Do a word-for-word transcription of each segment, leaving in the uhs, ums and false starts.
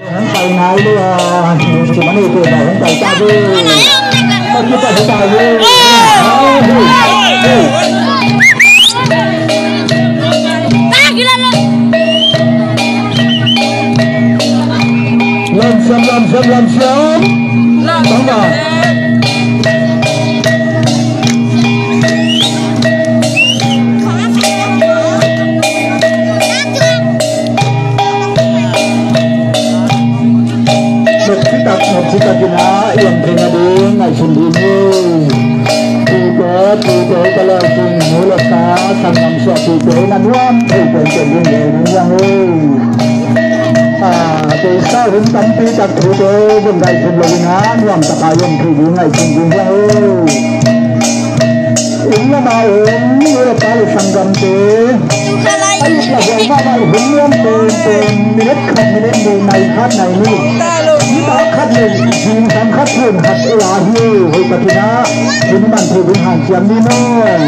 Hong pai nai lo a, ci mani te na hong pai ta ve. Hong pai ta ve. Lam siam, lam siam, lam siam. Tang ba. Nopci tak, nopci tak in a, i om theihna ding ngaihsun ding hi. Tute, tute, ka lawm sung nu le pa, sanggam suah tute in a nuam thei penpen ding hi, ding hi. A, teisa hun tampi tak thute zong ngaihsun lo in a, nuam tak a i om thei ding ngaihsun ding hi. Inn lam a om nu le pa le sanggamte, a it lahuai mahmah hun nuam penpen, minute khat, minute nih, nai khat, nai nih, nitak khat le zingsang khat, thun khat ei a hi. Hoih takin a hun i man thei ding hanciam ni maw.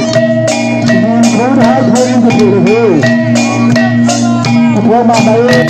Zing tho dai tho in ka thei lo hi. Ka thuak mahmah hi.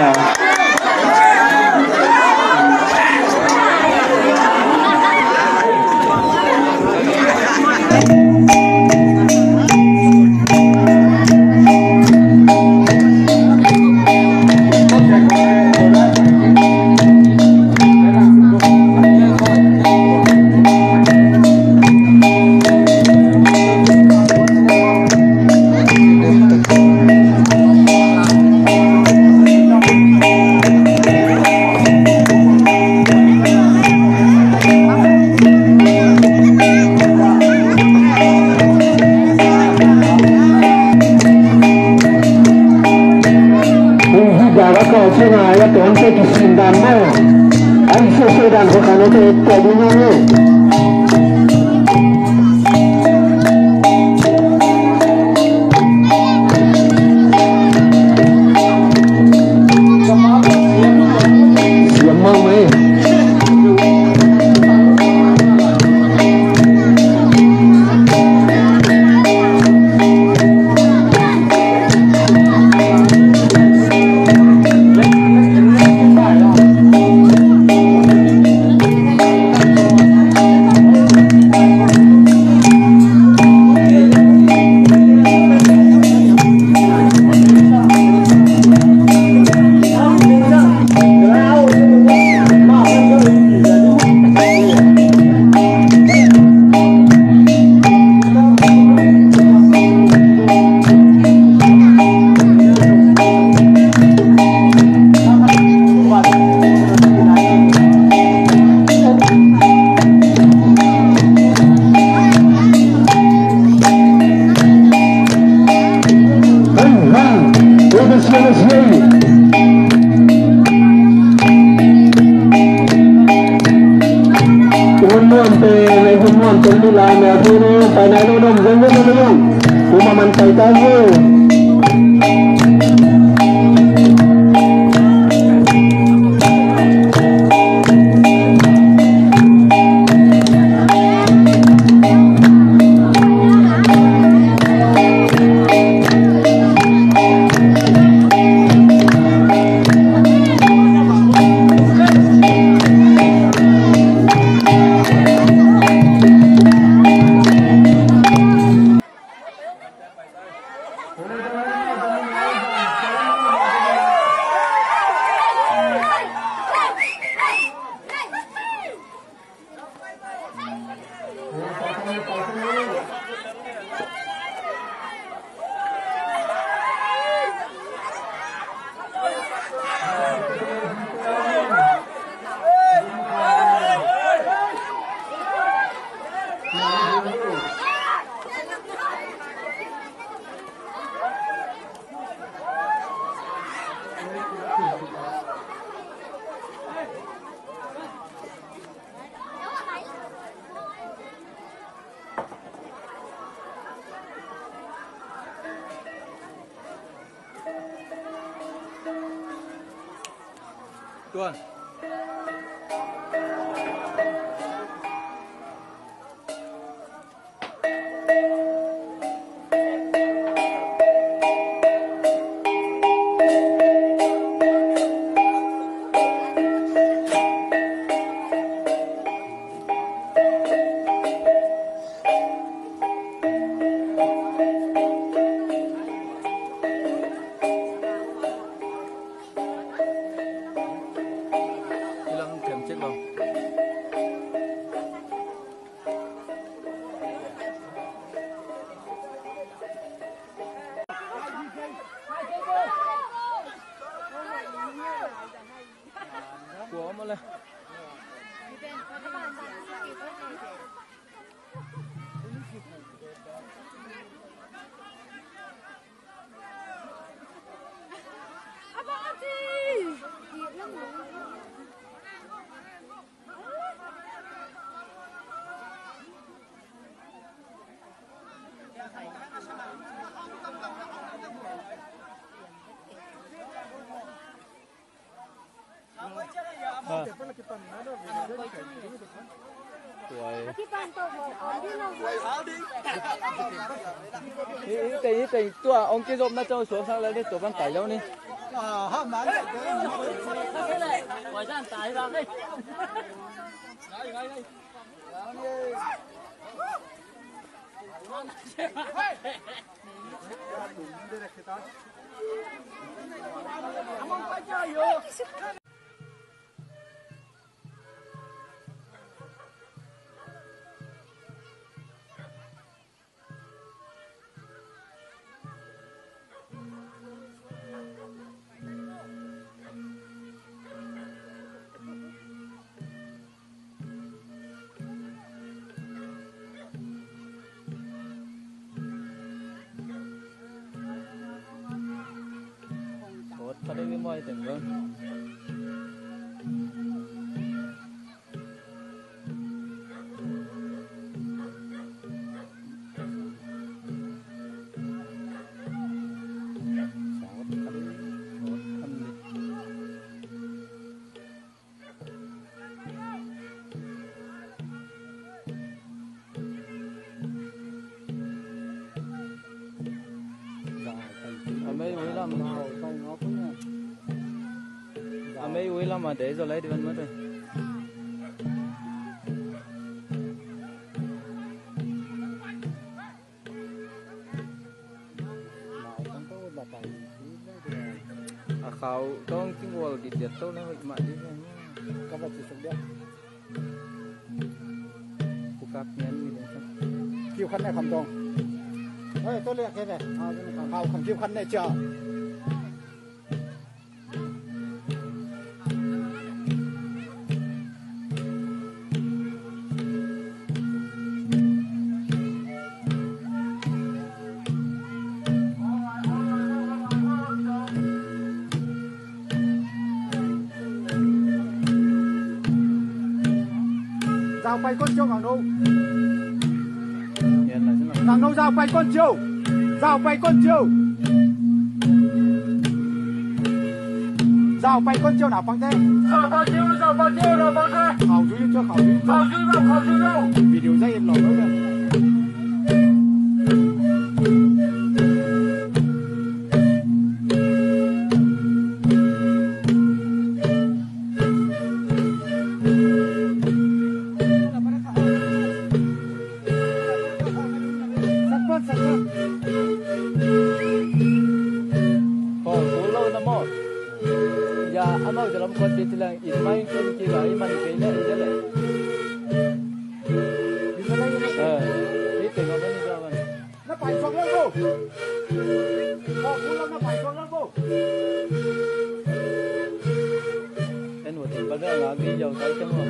Hih hi dara kau sunga ya tuan te kisin dan maw. Ai sese dan ko kano te te di nang e. Siang mau mai. Tuan. Hih teng, hih teng tua hong kizopna ciang suaksak lel ni, tua pan tai lo ni. Sawt kha deuh hi maw, hih teng bang. A mei ui lam. A mei ui lam a dei zaw lai divan mate. A khau tawng cing wal dit diat to na hoih mah dih. Ka va ci suk dia. Pukak nian ni dong sa. Kiu khan ne kham tawng. Hei, to le ke ve. Khau khan kiu khan ne cia. Zau pai kon ciu ngangno. Ngangno zau pai kon ciu. Zau pai kon ciu. Zau pai kon ciu na pang te. Zau pai ciu, zau pai ciu, zau pai ciu. Khau zui ciu, khau zui ciu. Khau zui zau, khau zui zau. Video zai in lo lo. Sak pan, sak pan. Ko, ko lo na mo. Ya, amau jalam ko ti tilang, in mai ko ti la, in mai ke le, in le. Eh, ite ko ni jaman. Na pai suak lo ko. Ko, ko lo na pai suak lo ko. En wo tin pa da na gi yau sai teng wo.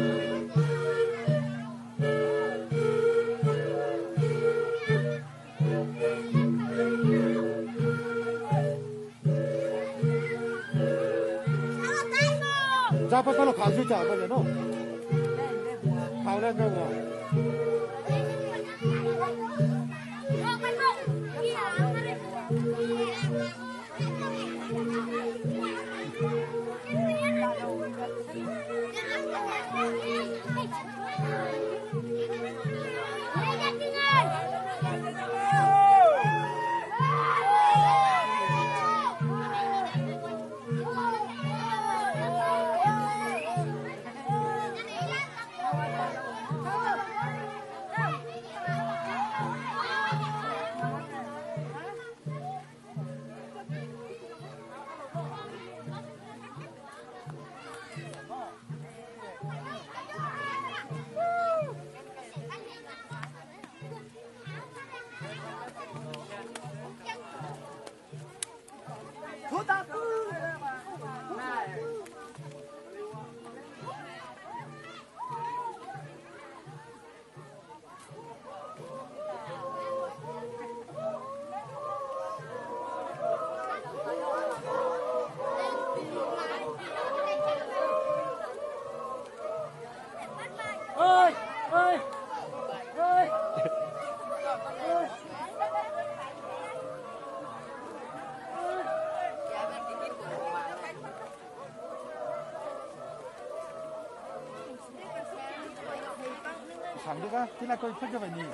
Za pa pa lo khau zui ca pa le no. Khau le no. Sang duk a, kila koi phot ka bai ni.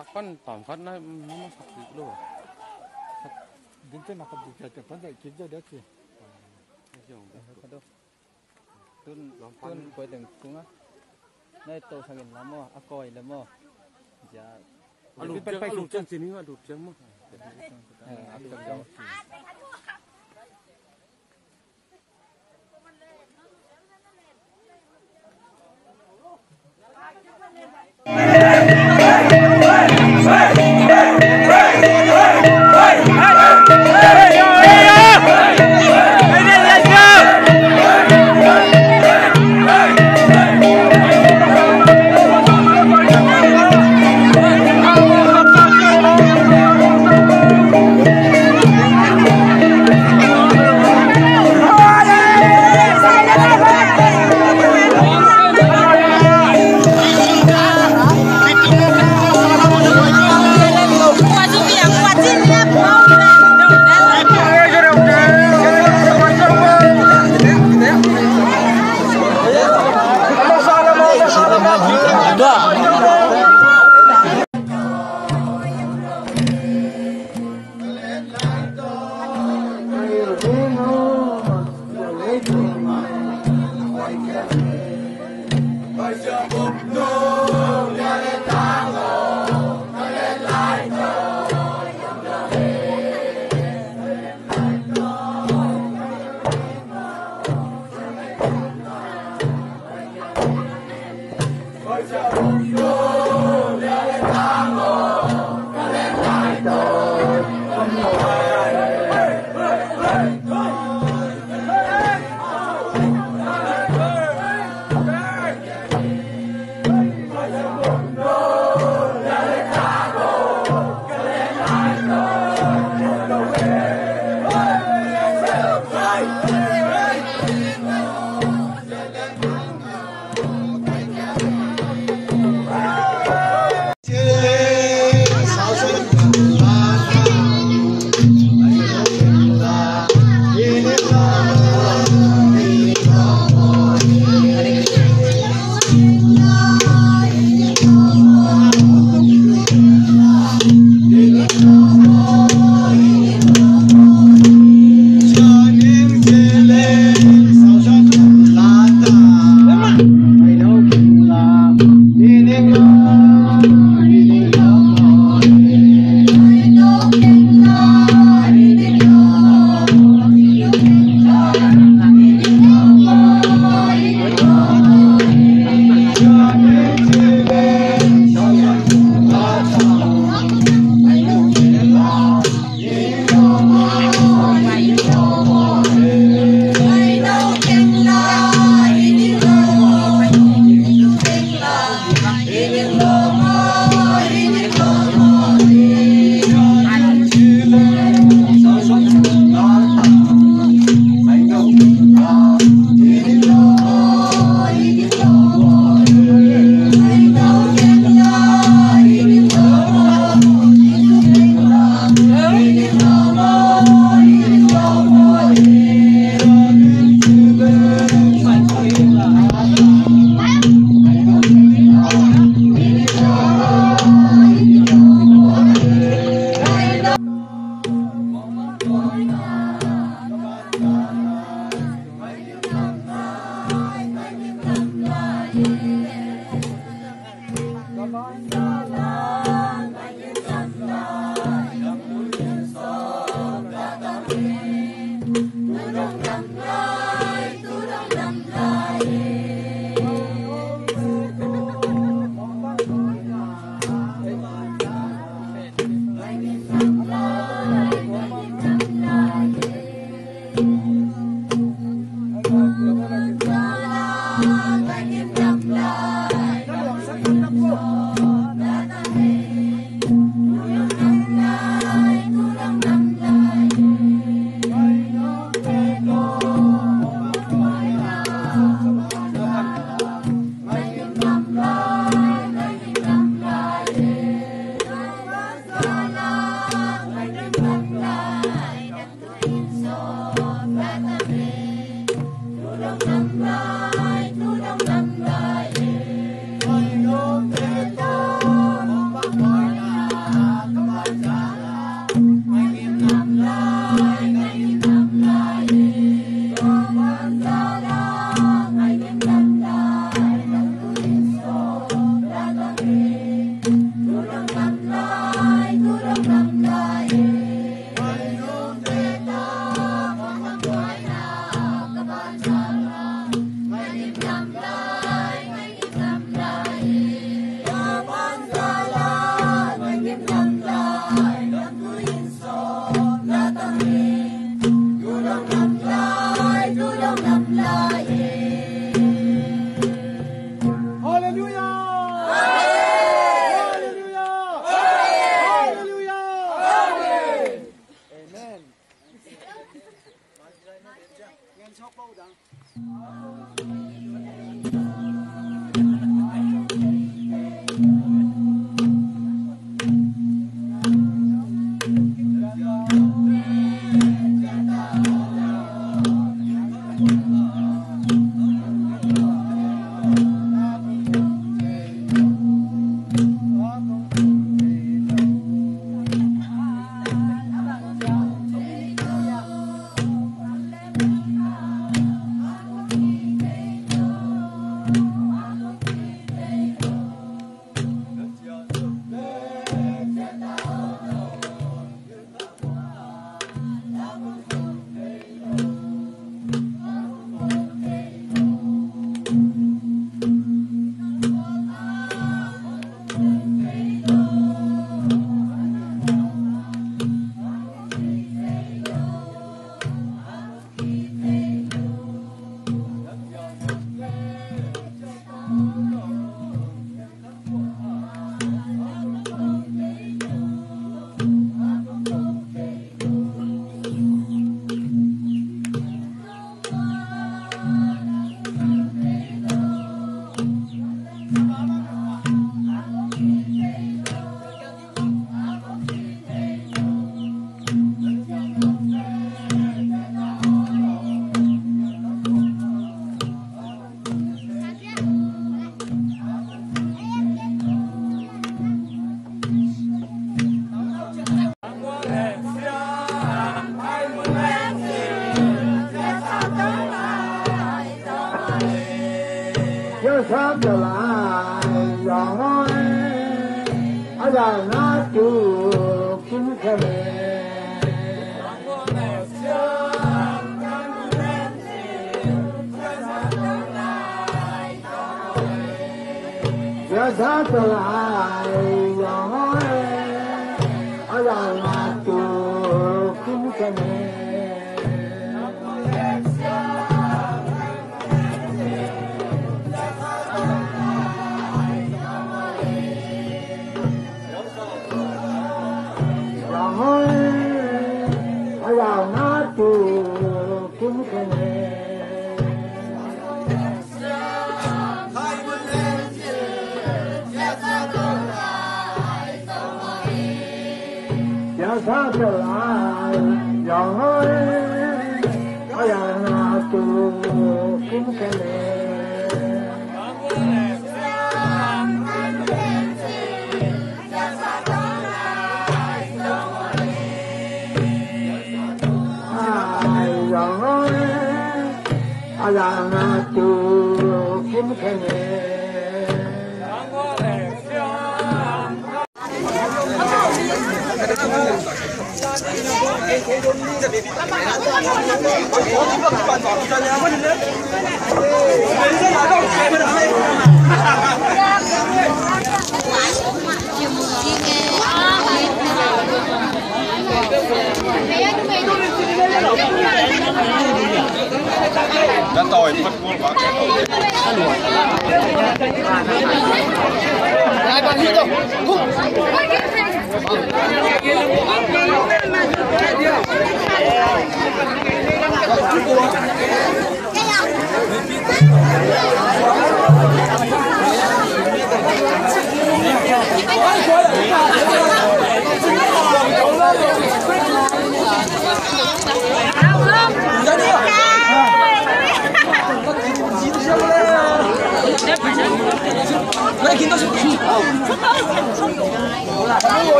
Sak pan tawm khat na, na sak kik lo. Sak, din te na khat dik khat pan zai kik zai dak si. Tun, tun koi teng kung a. Nai to sangin la maw, a koi la maw. Ja. A lut ciang, a lut ciang cini a lut ciang maw. Eh, a lut ciang.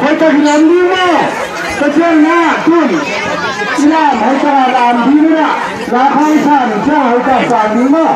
Hoih tak lam ding maw? Ka ciang na tun. Lam hoih tak lam ding na. La khang san ciang hoih tak san ding maw?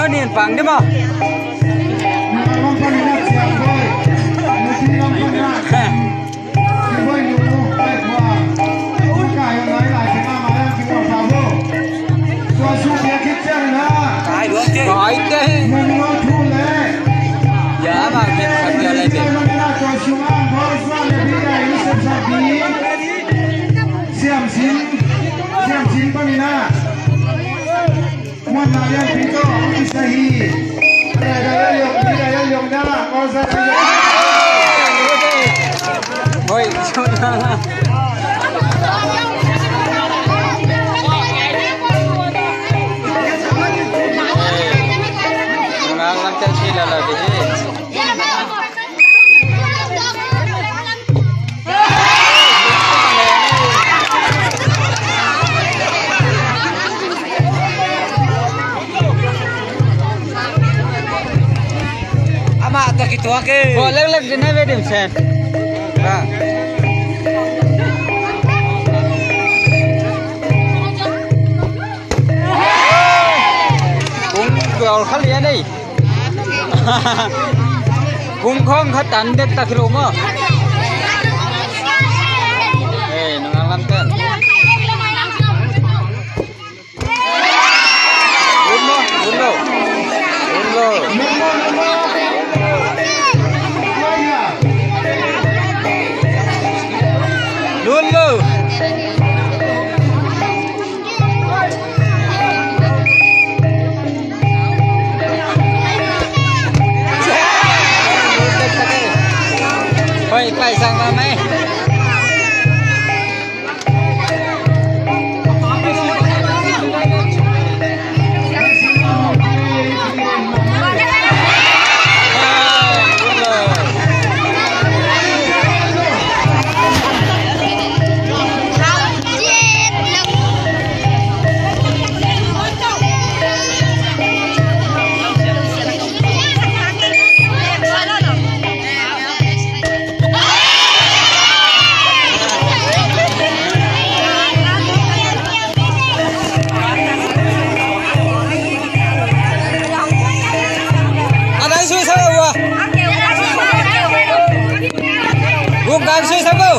No nin pang di mo. Siam sin, siam sin panin ah. Muanna lianpi tawh hong kisa hi. Dai, dai, dai, liang, dai, dai, liang, dai, liang. Hoi, nang lam tel si la la di hi. Amah tawh kituak e. Kua leklek din a ve dim sen. Kung gol kha lian ei. Kung khawng kha tan det tak hi lo maw. Ei, nang lam ten. Run lo, run lo. Run lo. Run lo. Hoi, pai sang ma mai. A dang sui sa lo ua. Guk dang sui sa lo.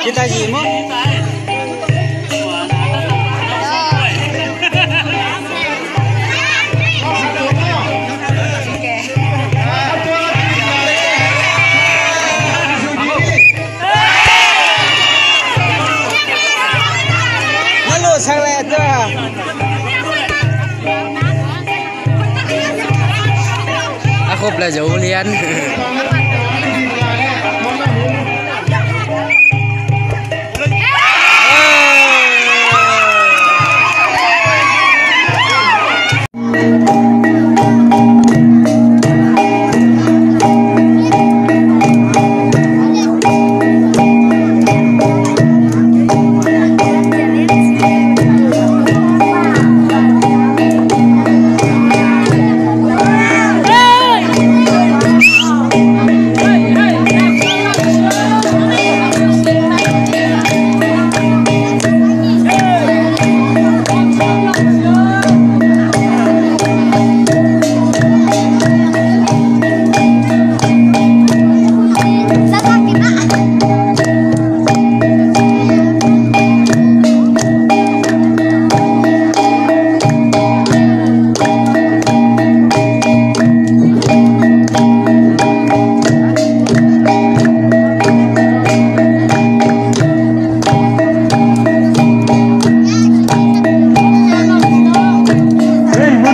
Kita ji mo? Hello, sang le ta. A khup le zo lian.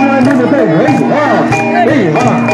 Hey ha, hey ha.